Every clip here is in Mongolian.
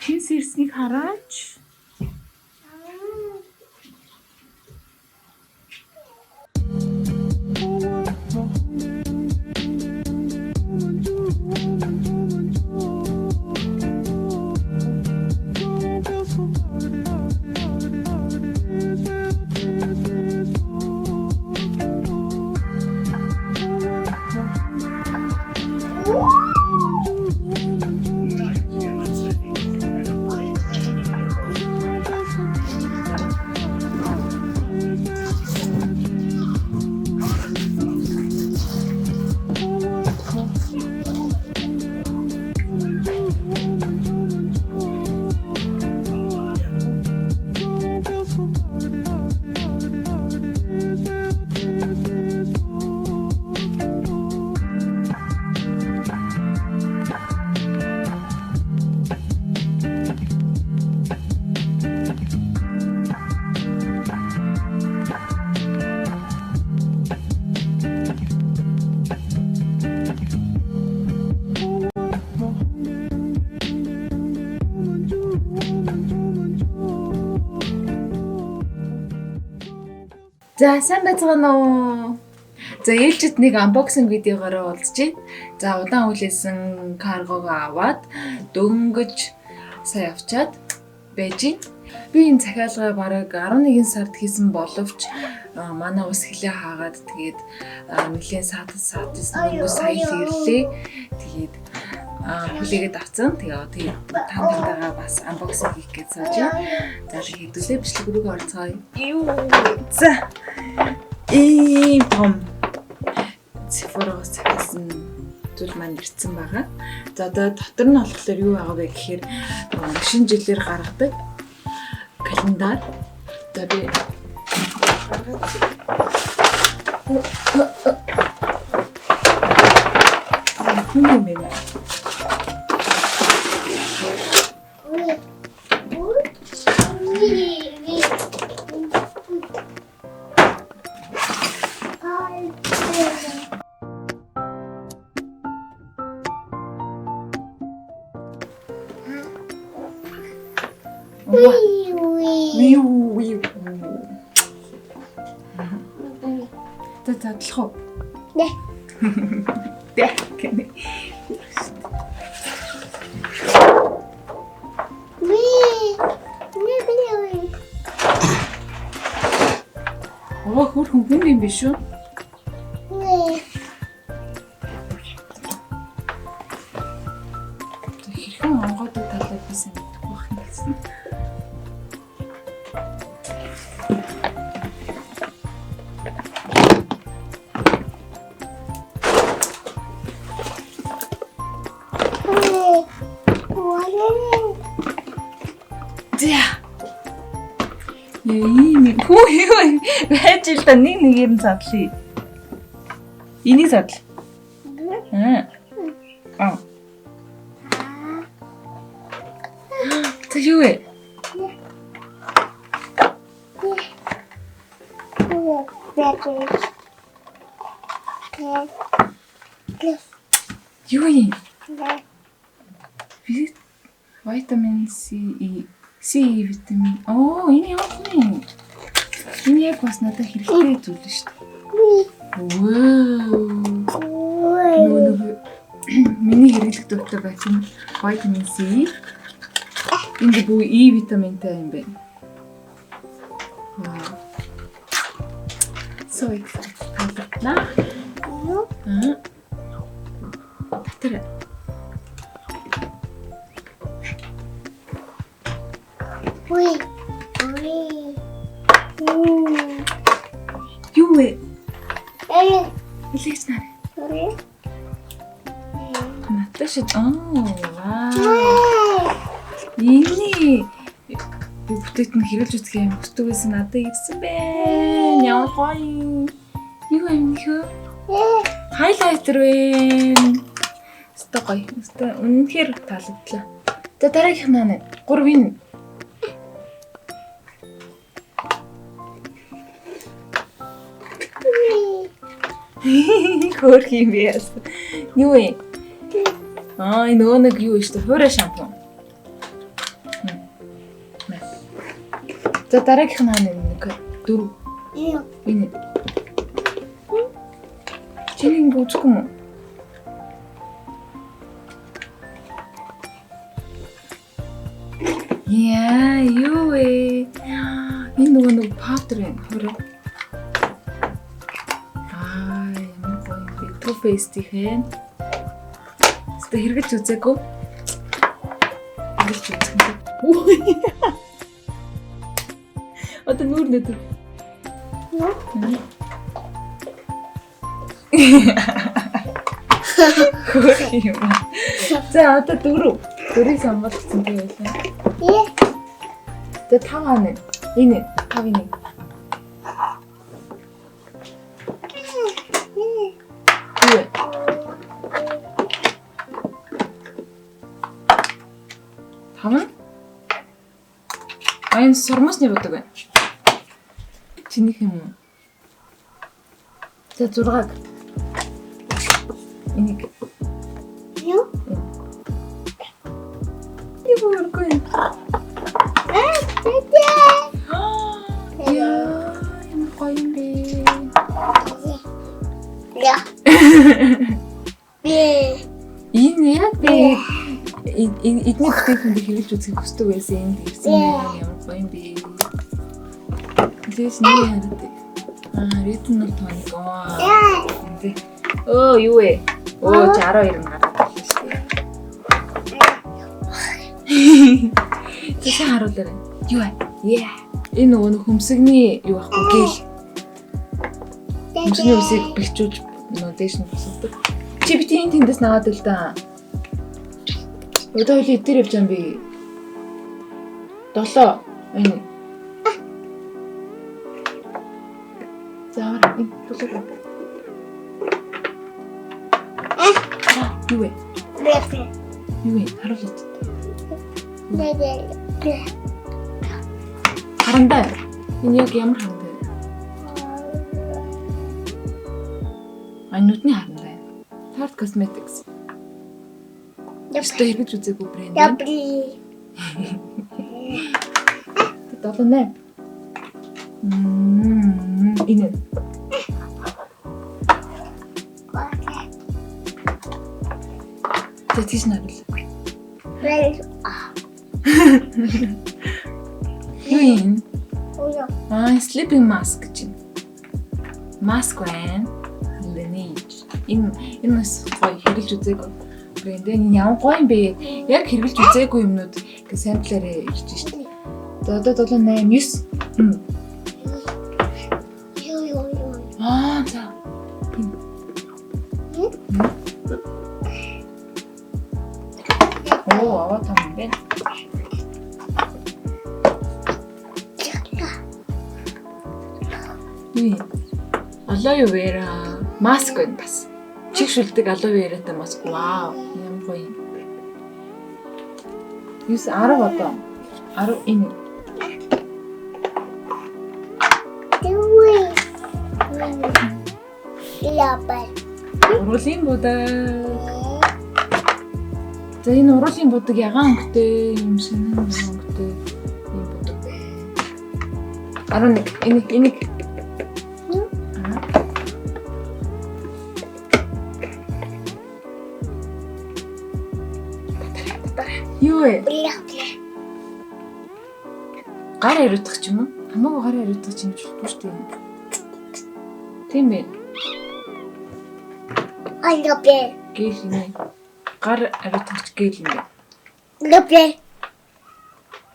Хинс ирснийг хараач. За, сайн байцгаана уу? За, ээлжид нэг unboxing видеогоор уулзж байна. За, удаан хүлээсэн cargo-го аваад дөнгөж сая авчаад байж байна. Би энэ захиалгаа бараг 11 сард хийсэн боловч манай ус хилээ хаагаад, тэгээд нэлээд саатаж саатаж дөнгөж сая л ирлээ. Тэгээд хүлээгээд авсан. Тэгээ тэгээд та нартайгаа бас unboxing хийх гэж сууж байна. За, тэгээд хэдүүлээ бичлэг рүү орцгоё. Юу. За. Ийм том Sephora-гоос захиалсан зүйл маань ирсэн байгаа. За, одоо дотор нь болохоор юу байгаа вэ гэхээр шинэ жилээр гаргадаг календар. За, би гаргаад. Хүн юм байна. Виу виу. За, задлах уу? Нэ. Тэ гэнэ. Ви. Ви ви. Оо, хөөрхөн хүн юм биш үү? Ви. Хэрхэн онгойдог талаар би сайн мэдэхгүй байх юм гэсэн. Ви. Вален. За. Ийм юм. Хүү, юу байж л да, нэг нэгээр нь задлаа. Энийг задал. Аа. Аа. За, юу вэ? Ви. Ви. Ви. Юу юм? Ви. Би витамин C, E, C витамин. Оо, энэ ямар юм? Энэ яг бас надад хэрэгтэй зүйл шүү дээ. Ви. Вау. Ви. Нөгөө миний хэрэглэх дуртай байсан витамин C. Энд бүх E витаминтай юм байна. Вау. So excited. Таалагдлаа. Аа. Татараа. Уи. Уи. Юу вэ? Хэлээч нараа. Наташа оо вау. Эний би бүтээгдэхүүн хэрэглэж үзэх юм хүсдэг байсан надад ирсэн бэ. Ямар гоё. Юу юм нөхөө? Хайлайтер вэ. Өстой гоё. Өстой үнэнхээр таалагдлаа. За дараагийнх нь 3 энэ. Хөөх юм бэ яасан. Юу вэ? Аа энэ нөгөө нэг юу вэ? Хуурай шампунь. За дараагийнх нь нэг 4. Энэ. Чиний ингэ үзэхгүй юм уу? Яа, юу вэ? Энэ нөгөө нэг powder байна. Хуурай. Аа, ямар гоё юм бэ? Too Faced-ийн. Хэвээ хэрэгжилж үзээгүй. Хэрэгжилж үзэх юм. Одоо нүүр нүдэр. Хөөх юм. За одоо 4. Дөрвийг сонгуулсан тийм байлаа. За 5 аана. Энэ 5 энэ. Юу вэ? Тав нь? А энэ сормосны будаг байна. Чинийх юм уу? За 6-аг. Энийг. Юу? Нэг өргөө. Яа, ямар гоё юм бэ? Я. Би. Энэ яг би эдний бүтээгдэхүүнийг хэрэглэж үзэхийг хүсдэг байсан. Энд ирсэн байна. Ямар гоё юм бэ? Лээс нэг хараад. Аа, retinol tonic. Аа. Өө, юу вэ? Өө, 62 нь гараад ирлээ шүү дээ. Тэсэн харуулаарай. Юу вэ? Yeah. Энэ нөгөө нэг хөмсгний юу ахгүй гэл. Хөмсгний үсийг бэхжүүлж нөгөө дээш нь босгодог. Чи бити энэ тэндээс наваад л да. Одоо хоёул эдгээр явж байгаа юм би. 7 энэ. За аваа энэ тулаг. Юу вэ? Юу вэ? Харуулаач. Харандаа. Энэ яг ямар харандаа вэ? А нүдний харандаа. Tarte Cosmetics. Өстө хэрэгж үзээгүй брэнд. Ябри. 7 8. Энэ. За тийш наруул. Юу юм? Аа, sleeping mask гэж байна. Маск байна. Laneige. Энэ бас гоё хэрэглэж үзээгүй брэнд. Энэ ямар гоё юм бэ? Яг хэрэглэж үзээгүй юмнууд ингээ самплаараа ирж шít. За одоо 7 8 9. Юу. Аа за. Оо, аваа там юм бэ. Юу? Aloe vera маск байна бас. Чих шүлдэг aloe vera-тай маск. Вау, ямар гоё юм. 9 10 одоо. 10 энэ. Уруулын будаг. За энэ уруулын будаг ягаан өнгөтэй юм шинэ өнгөтэй юм будаг байна. 11 энийг Юу вэ? Гар ариутгах ч юм уу? Хамаагүй гар ариутгах юм ч болохгүй шүү дээ. Тийм ээ. Ангабэ. Гэл юм. Гар ариутгах гел юм байна. Лүпэ.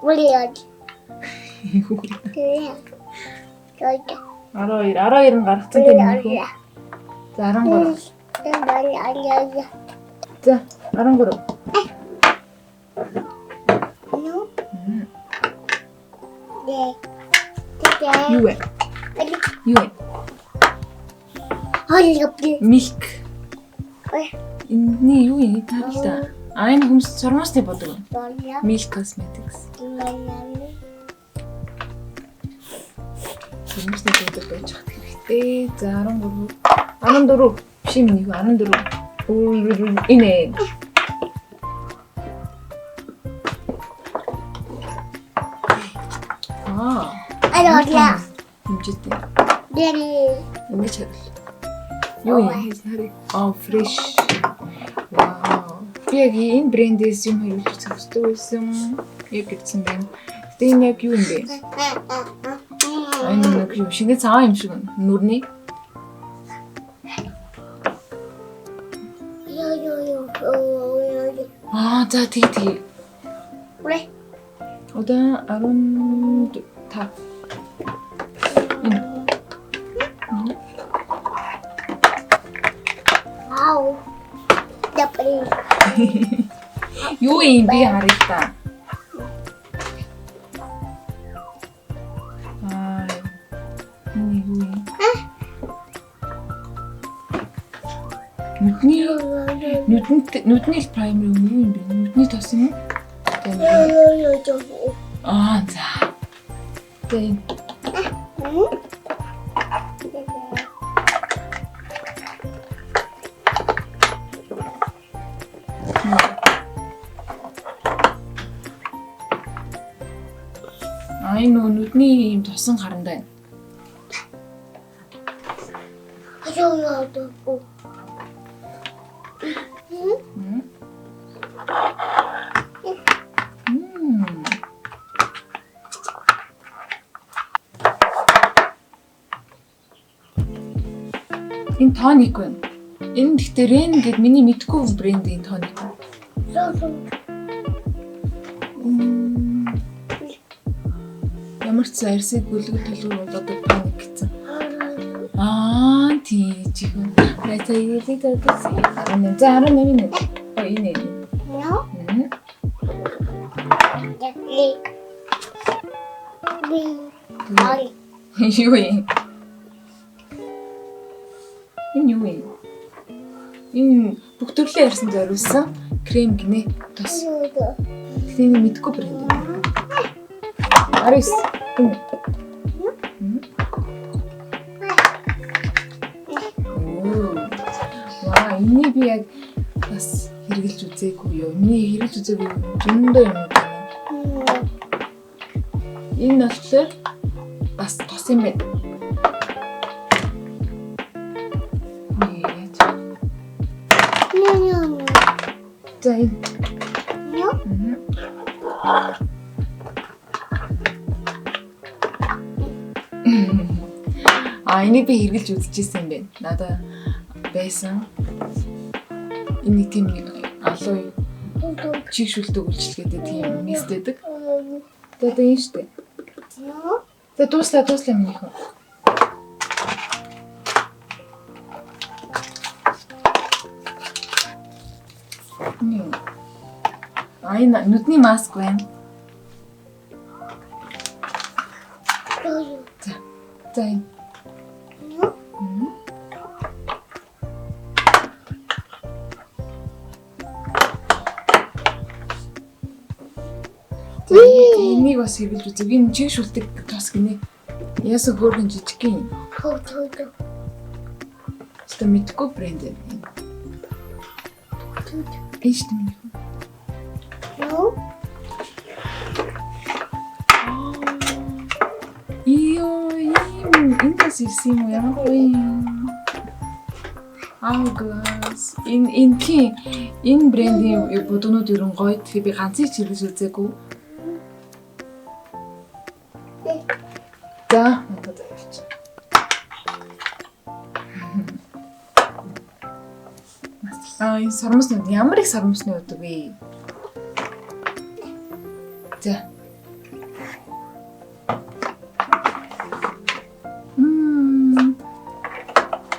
Улиод. 12, 12 нь гаргацсан тийм үү? За 13. За 13. Ну. Юу вэ? Юу вэ? Milk. Энэний юу юм харал та. А энэ хүмүүс сормоосны бодог. Milk Cosmetics. Сормоосны бодог байж хат хэрэгтэй. За 13. 14 биш юм нэг 14. Энэ. Аа. Алаа. Хэмжээтэй. Дэрий. Ингэж харал. Юу юм харъя. Аа, fresh. Вау. Би яг энэ брендээс юм хэрэглэж үздэг байсан. Яг гэсэн байна. Гэтэ энэ яг юу юм бэ? Энэ нэг юм шинэ цагаан юм шиг байна. Нүрний. Йо йо йо. Аа, за тэг тэг. Бэ. Одоо 15. Энэ. Вау. Дапри. Юу юм би харъя та. Аа. Энэ юу юм? Нүдний нүдэнд нүдний л праймер юм юу юм бэ? Нүдний тос юм уу? Йо йо йо. Аа за. За энэ. Аа энэ нөгөө нүдний юм тосон харандаа байна. Йо йо йо. Энэ тоник байна. Энэ гэхдээ Ren гэд миний мэдгүй брендийн тоник байна. Ямар ч арсыг бүлэг толгой болоодог тоник гэсэн. Аа тий чихэн. За ирэлээ задсан. 18. За 18 нэ. Оо энэ энэ. No. Би. Ай. Юу юм? Энэ юу юм? Энэ бүх төрлийн арьсан зориулсан крем гинэ тос. Гэхдээ энэ мэдгүй брэнд юм. 19. Энэ. Ваа, энийг би яг бас хэрэглэж үзээгүй юу? Миний хэрэглэж үзээгүй зөндөө юм байна. Энэ болохоор бас тос юм байна. За энэ. А энийг би хэрэглэж үзчихсэн юм байна. Надаа байсан. Энэ нэг тийм нэг алуу чиг шүлдэг үйлчлэгээтэй тийм мист байдаг. За одоо энэ штэ. За дууслаа дууслаа минийхэн. А энэ нүдний маск байна. За. За энэ. За энийг бас хэрэглэж үзье. Энэ чиг шүлдэг тос гинэ. Яасан хөөрхөн жижиг юм. Өөртөө мэдгүй брэнд юм. Энэ шүү дээ миний. Ио, ийм эндээс ирсэн юм уу? Ямар гоё юм. Hourglass. Энэ энэ тийм энэ брендийн будгнууд ер нь гоё. Тэгэхээр би ганцыг ч хэрэглэж үзээгүй. За, надад ярьчих. Аа, энэ сормоснууд ямар их сормосны удаг вэ? За.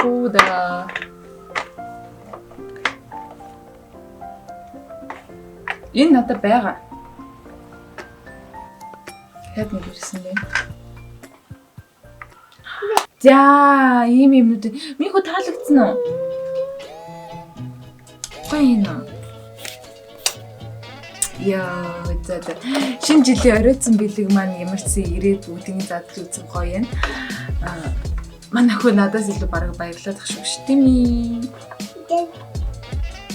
Уда. Энэ надад байгаа. Дахиад нэг ирсэн бэ. За, ийм юмнууд. Минь хөө таалагдсан уу? Гоё юм уу? Яа, за за. Шинэ жилийн оройтсан бэлэг маань ямар ч зэн ирээд бүгдийг задлж үзсэн гоё юм. Аа, манай хөө надаас илүү бараг баярлаад ах шүү шүү тийм ээ.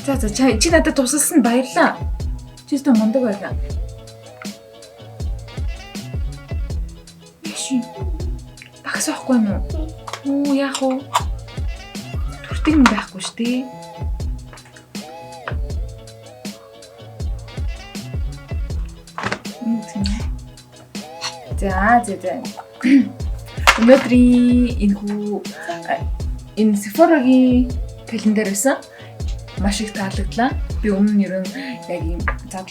За за, чи надад тусалсан баярлаа. Чи өстө мундаг байлаа. Яши. Багс байхгүй юм уу? Үу, яах вэ? Төртөг юм байхгүй шүү дээ. За за за. Өнөөдрийн энэхүү энэ Sephora-гийн календар байсан. Маш их таалагдлаа. Би өмнө нь ер нь яг ийм задал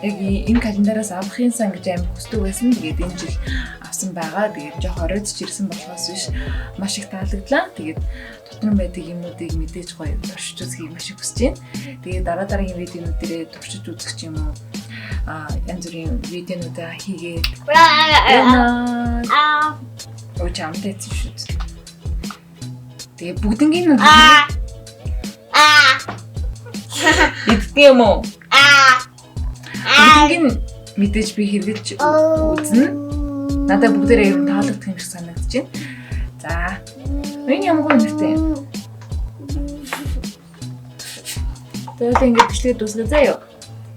яг энэ календараас авахын сан гэж амар хүсдэг байсан. Тэгээд энэ жил авсан байгаа. Тэгээд жоох оройтч ирсэн болохоос биш маш их таалагдлаа. Тэгээд дотор нь байдаг юмнуудыг мэдээж гоё туршиж үзхийг маш их хүсэж байна. Тэгээд дараа дараагийн видеонууд дээрээ туршиж үзэх ч юм уу. Аа, янз бүрийн видеонуудаа хийгээд аа ууч амтай эцэн шүү дээ. Тэгээ бүгднгийн нь иддэг юм уу? Бүгднгийн мэдээж би хэрэгжилж үзнэ. Надад бүгдээрээ ер нь таалагдах юм шиг санагдаж байна. За. Энэ ямар гоё нэртэй юм. Тэгээд ингээд бичлэгээ дуусгая заа юу?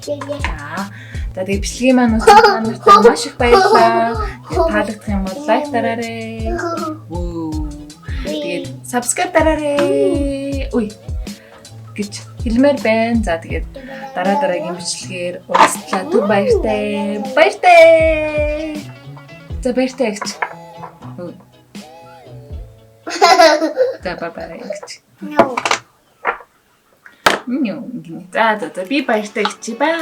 За. За тэгээ бичлэгийн маань үзсэн та нартай маш их баярлалаа. Тэгээд таалагдах юм бол лайк дараарай. Тэгээд subscribe дараарай. Үй гэж хэлмээр байна. За тэгээд дараа дараагийн бичлэгээр уулзлаа. Түр баяртай. Баяртай. За баяртай гэж. За бай бай гэж. Нөө. За за за би баяртай гэж. Бай.